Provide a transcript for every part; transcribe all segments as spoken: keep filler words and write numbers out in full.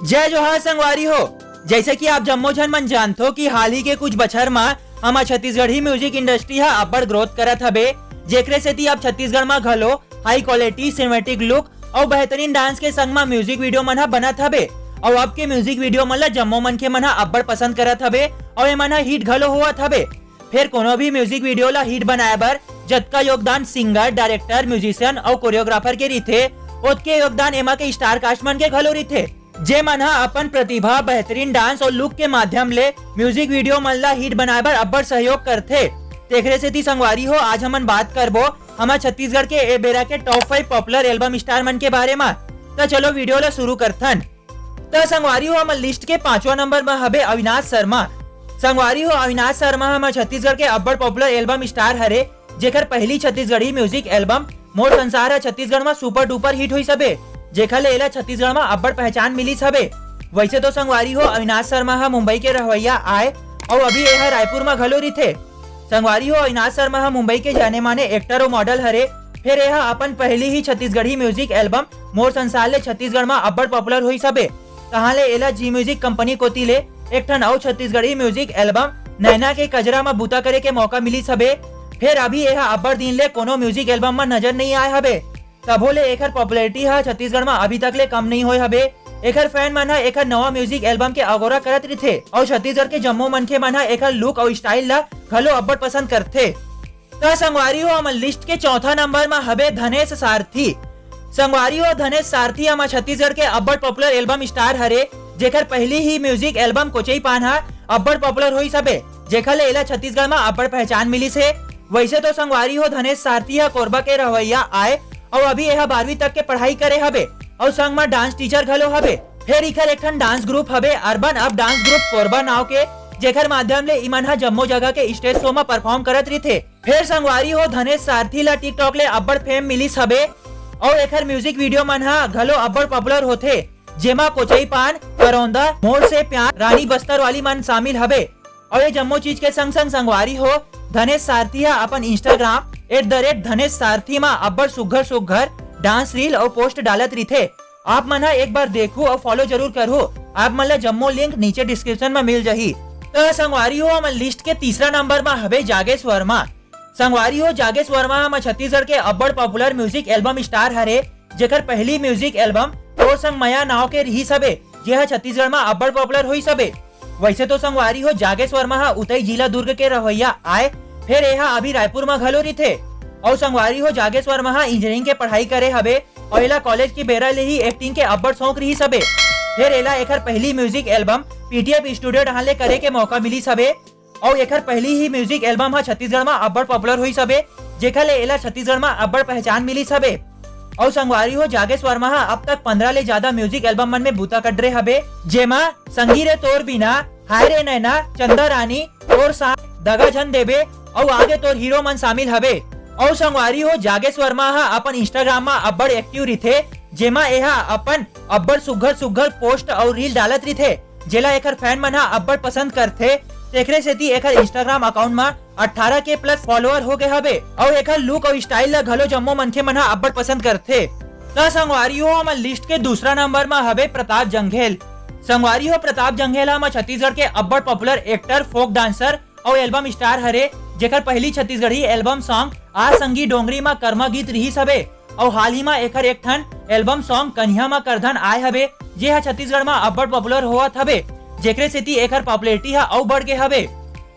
जय जोहार संगवारी हो। जैसे कि आप जम्मो झन मन जानथो कि हाल ही के कुछ बछर म हमर छत्तीसगढ़ी music industry ह अब्बड़ growth करत हबे, जेकरे सेती अब छत्तीसगढ़ म घलो high quality cinematic look अउ बेहतरीन dance के संग म music video मन ह बनत हबे। अउ अब के music video मन ल जम्मो मनखे मन ह अब्बड़ पसंद करत हबे अउ एमन ह hit घलो होवत हबे। फेर कोनो भी music video ला hit बनाए बर जतका योगदान singer, director, musician अउ choreographer के रहिथे, ओतके योगदान एमा के star cast मन के घलो रहिथे, जे मन ह अपन प्रतिभा, बेहतरीन dance अउ look के माध्यम ले music video मन ला hit बनाए बर अब्बड़ सहयोग करथे। तेखरे सेती संगवारी हो, आज हमन बात करबो हमर छत्तीसगढ़ के ए बेरा के top five popular album star मन के बारे म। त चलो video ला शुरू करथन। त संगवारी हो, हमर list के पांचवा नंबर म हबे अविनाश शर्मा। संगवारी हो, अविनाश शर्मा हमर छत्तीसगढ़ के अब्बड़ popular album star हरे, जेकर पहली छत्तीसगढ़ी music album मोर संसार ह छत्तीसगढ़ म super duper hit होइस हबे, जेकर ले एला छत्तीसगढ़ म अब्बड़ पहचान मिलिस हबे। वैसे तो संगवारी हो, अविनाश शर्मा ह मुंबई के रहवैया आय अउ अभी एह रायपुर म घलो रहिथे। संगवारी हो, अविनाश शर्मा ह मुंबई के जाने माने actor अउ model हरे। फेर एह अपन पहली ही छत्तीसगढ़ी music album मोर संसार ले छत्तीसगढ़ म अब्बड़ popular होइस हबे। तहाँ ले एला Zee Music company कोति ले एक ठन अउ छत्तीसगढ़ी music album नैना के कजरा म बूता करे के मौका मिलिस हबे। फेर अभी एह अब्बड़ दिन ले कोनो music album म नजर नइ आए हबे। तभो ले एखर popularity ह छत्तीसगढ़ म अभी तक ले कम नइ होए हबे। एखर fan मन ह एखर नवा music album के अगोरा करत रहिथे अउ छत्तीसगढ़ के जम्मो मनखे मन ह एखर look अउ style ल घलो अब्बड़ पसंद करथे। त संगवारी हो, हमर list के चौथा नंबर म हबे धनेश सारथी। संगवारी हो, धनेश सारथी हमर छत्तीसगढ़ के अब्बड़ popular album star हरे, जेकर पहली ही music album कोचई पान ह अब्बड़ popular होइस हबे, जेखर ले एला छत्तीसगढ़ म अब्बड़ पहचान मिलिस हे। वैसे तो संगवारी हो, धनेश सारथी ह कोरबा के रहवैया आय अउ अभी एहा बारहवीं तक के पढ़ाई करे हबे अउ संग म dance teacher घलो हबे। फेर इखर एक ठन dance group हबे, Urban Up Dance Group Korba नाव के, जेखर माध्यम ले इमन ह जम्मो जगह के stage show म perform करत रहिथे। फेर संगवारी हो, धनेश सारथी ला TikTok ले अब्बड़ fame मिलिस हबे अउ एखर music video मन ह घलो अब्बड़ popular होथे, जेमा कोचई पान, करौंदा, मोर से प्यार, रानी बस्तर वाली मन शामिल हबे। अउ ये जम्मो चीज के संग संग संगवारी हो, धनेश सारथी ह अपन Instagram at the rate धनेश सारथी म अब्बड़ सुग्घर सुग्घर dance reel अउ post डालत रहिथे। आप मन ह एक बार देखू अउ follow जरूर करहू। आप मन ल जम्मो link नीचे description म मिल जाही। त संगवारी हो, हमर list के तीसरा नंबर म हबे जागेश वर्मा। संगवारी हो, जागेश वर्मा हमर छत्तीसगढ़ के अब्बड़ popular music album star हरे, जेकर पहली music album तोर संग मया नाव के रिहिस हबे, जे ह छत्तीसगढ़ म अब्बड़ popular होइस हबे। वैसे तो संगवारी हो, जागेश वर्मा ह उतई जिला दुर्ग के रहवैया आय, फेर एहा अभी रायपुर म घलो रहिथे। अउ संगवारी हो, जागेश वर्मा ह engineering के पढ़ाई करे हबे अउ एला college के बेरा ले ही acting के अब्बड़ शौक रिहिस हबे। फेर एला एखर पहली music album PTF studio Dahanu ले करे के मौका मिलिस हबे अउ एखर पहली ही music album ह छत्तीसगढ़ म अब्बड़ popular होइस हबे, जेखर ले एला छत्तीसगढ़ म अब्बड़ पहचान मिलिस हबे। अउ संगवारी हो, जागेश वर्मा ह अब तक पंद्रह ले ज्यादा music album मन में बूता कर डरे हबे, जेमा संगी रे तोर बिना, हाय रे नैना, चंदा रानी, तोर साथ, दगा झन देबे अउ आगे तोर हीरो मन शामिल हबे। अउ संगवारी हो, जागेश वर्मा ह अपन Instagram म अब्बड़ active रिथे, जेमा एहा अपन अब्बड़ सुग्घर सुग्घर post अउ reel डालत रिथे, जेला एखर fan मन ह अब्बड़ पसंद करथे। तेखरे सेती एखर Instagram account म अठारह K plus follower हो गए हबे अउ एखर look अउ style ल घलो जम्मो मनखे मन ह अब्बड़ पसंद करथे। त संगवारी हो, हमर list के दूसरा नंबर म हबे प्रताप जंघेल। संगवारी हो, प्रताप जंघेल ह हमर छत्तीसगढ़ के अब्बड़ popular actor, folk dancer अउ album star हरे, जेकर पहली छत्तीसगढ़ी album song आ संगी डोंगरी म कर्मा गीत रिहिस हबे अउ हाल ही म एखर एक ठन album song कनिहा म करधन आय हबे, जे ह छत्तीसगढ़ म अब्बड़ popular होवत हबे, जेकरे सेती एखर popularity ह अउ बढ़ गे हबे।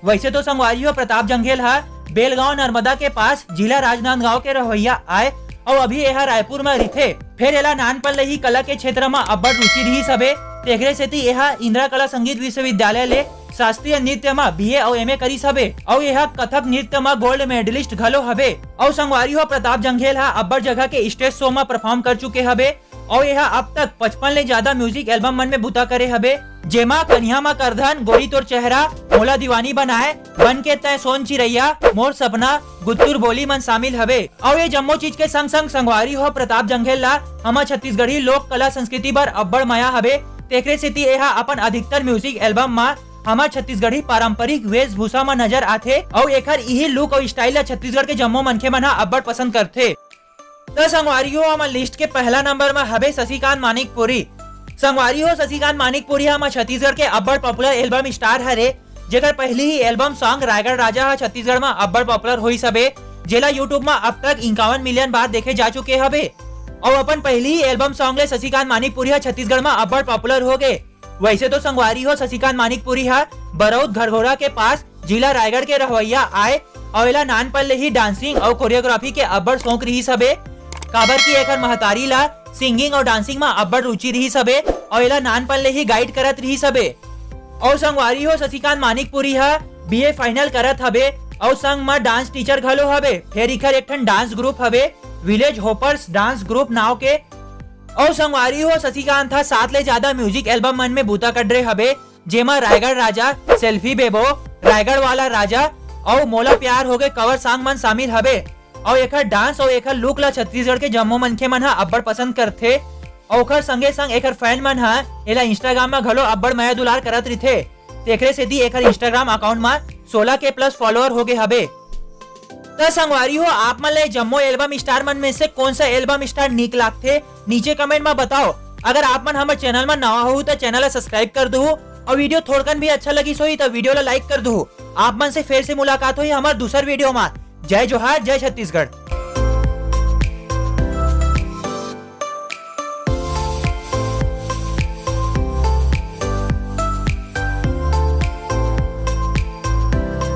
वैसे तो संगवारी हो, प्रताप जंघेल ह बेलगांव नर्मदा के पास जिला राजनांदगांव के रहवैया आय अउ अभी एहा रायपुर म रिथे। फेर एला नानपन ले ही कला के क्षेत्र म अब्बड़ रुचि रिहिस हबे, तेखरे सेती एहा इंदिरा कला संगीत विश्वविद्यालय ले शास्त्रीय नृत्य म बीए अउ एमए करिस हबे अउ एहा कथक नृत्य म gold medalist घलो हबे। अउ संगवारी हो, प्रताप जंघेल ह अब्बड़ जगह के stage show म perform कर चुके हबे अउ एहा अब तक पचपन ले ज्यादा music album मन में बूता करे हबे, जेमा कनिहा म करधन, गोरी तोर चेहरा, मोला दीवानी बनाए, बन के तैं सोन चिरैया, मोर सपना, गुत्तुर बोली मन शामिल हवे। अउ ये जम्मो चीज के संग संग संगवारी हो, प्रताप जंघेल ला हमर छत्तीसगढ़ी लोक कला संस्कृति बर अब्बड़ मया हवे, तेकरे सेती एहा अपन अधिकतर music album म हमर छत्तीसगढ़ी पारंपरिक वेशभूषा म नजर आथे अउ एखर इही look अउ style ला छत्तीसगढ़ के जम्मो मनखे मन ह अब्बड़ पसंद करथे। त संगवारी हो, हमर list के पहला नंबर म हवे शशिकांत मानिकपुरी। संगवारी हो, शशिकांत मानिकपुरी ह हमर छत्तीसगढ़ के अब्बड़ popular album star हरे, जेकर पहिली ही album song रायगढ़ राजा ह छत्तीसगढ़ म अब्बड़ popular होइस हबे, जेला YouTube म अब तक इक्यावन million बार देखे जा चुके हबे। अउ अपन पहिली ही album song ले शशिकांत मानिकपुरी ह छत्तीसगढ़ म अब्बड़ popular हो गे। वैसे तो संगवारी हो, शशिकांत मानिकपुरी ह बरौद घरघोरा के पास जिला रायगढ़ के रहवैया आय, अउ एला नानपन ले ही dancing अउ choreography के अब्बड़ शौक रिहिस हबे, काबर कि एखर महतारी ला singing अउ dancing म अब्बड़ रुचि रिहिस हबे, अउ एला नानपन ले ही guide करत रिहिस हबे। अउ संगवारी हो, शशिकांत मानिकपुरी ह B A final करत हबे, अउ संग म dance teacher घलो हबे। फेर इखर एक ठन dance group हबे, Village Hoppers dance group नाव के। अउ संगवारी हो, शशिकांत ह सात ले ज्यादा music album मन में बूता कर डरे हबे, जेमा रायगढ़ राजा, सेल्फी बेबो, रायगढ़ वाला राजा अउ मोला प्यार होगे cover song मन शामिल हबे। अउ एखर dance अउ एखर look ला छत्तीसगढ़ के जम्मो मनखे मन ह अब्बड़ पसंद करथे। अउ ओखर संगे संग एखर fan मन ह एला Instagram म घलो अब्बड़ मया दुलार करत रिथे। तेखरे सेती एखर Instagram account म सोलह K plus follower होगे हबे। त संगवारी हो, आप मन ला ये जम्मो album star मन में से कौन सा album star नीक लागथे, नीचे comment म बताओ। अगर आप मन हमर channel म नवा हो त channel ला subscribe कर दो, अउ video थोड़कन भी अच्छा लगिस होही त video ला like कर दो। आप मन से फेर से मुलाकात होही हमर दूसर video म। जय जोहार, जय छत्तीसगढ़।